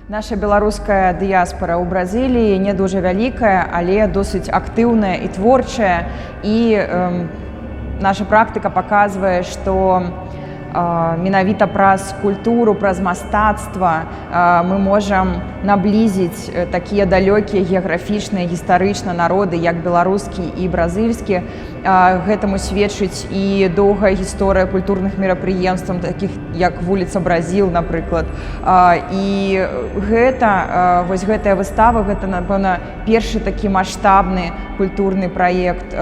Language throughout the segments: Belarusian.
Наша беларуская дыяспара ў Бразіліі не дужа вялікая, але досыць актыўная і творчая. І наша практыка паказвае, што менавіта праз культуру, праз мастацтва мы можам наблізіць такія далёкія геаграфічныя, гістарычна народы, як беларускі і бразільскі. Гэтаму сведчыць і доўгая гісторыя культурных мерапрыемстваў, такіх як «Вуліца Бразіл», напрыклад. І вось гэтая выстава, гэта, напэўна, першы такі маштабны культурны праект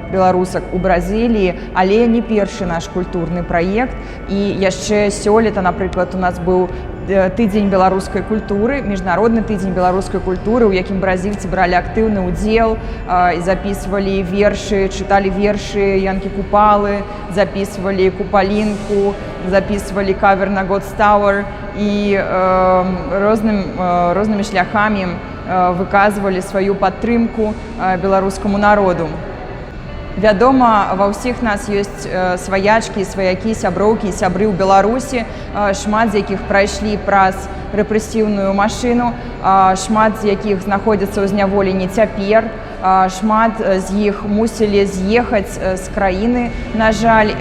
беларусак у Бразіліі, але не першы наш культурны праект. І яшчэ сёлета, напрыклад, у нас быў тыдзень беларускай культуры, міжнародны тыдзень беларускай культуры, у якім бразільцы бралі актыўны ўдзел і записывалі вершы, чыталі вершы Янкі Купалы, записывалі «Купалінку», записывалі кавер на «God's Tower» і рознымі шляхамі выказвалі сваю падтрымку беларускаму народу. Вядома, ва ўсіх нас ёсць сваячкі, сваякі, сяброўкі і сябры ў Беларусі, шмат з якіх прайшлі праз рэпрэсіўную машыну, шмат з якіх знаходзяцца ў зняволенні цяпер, шмат з іх мусілі з'ехаць з краіны, на жаль,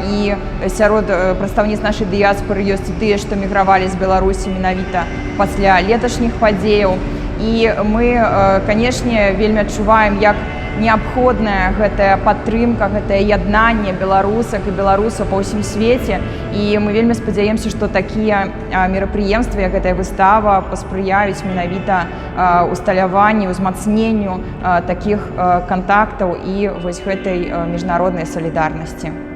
і сярод прадстаўніц нашай дыяспоры ёсць і тыя, што мігравалі з Беларусі менавіта пасля леташніх падзеяў. І мы, канешне, вельмі адчуваем, як неабходная гэтая падтрымка, гэтае яднанне беларусак і беларусаў па ўсім свеце. І мы вельмі спадзяемся, што такія мерапрыемствы, як гэтая выстава, паспрыяюць менавіта усталяванню, узмацненню такіх кантактаў і вось гэтай міжнароднай салідарнасці.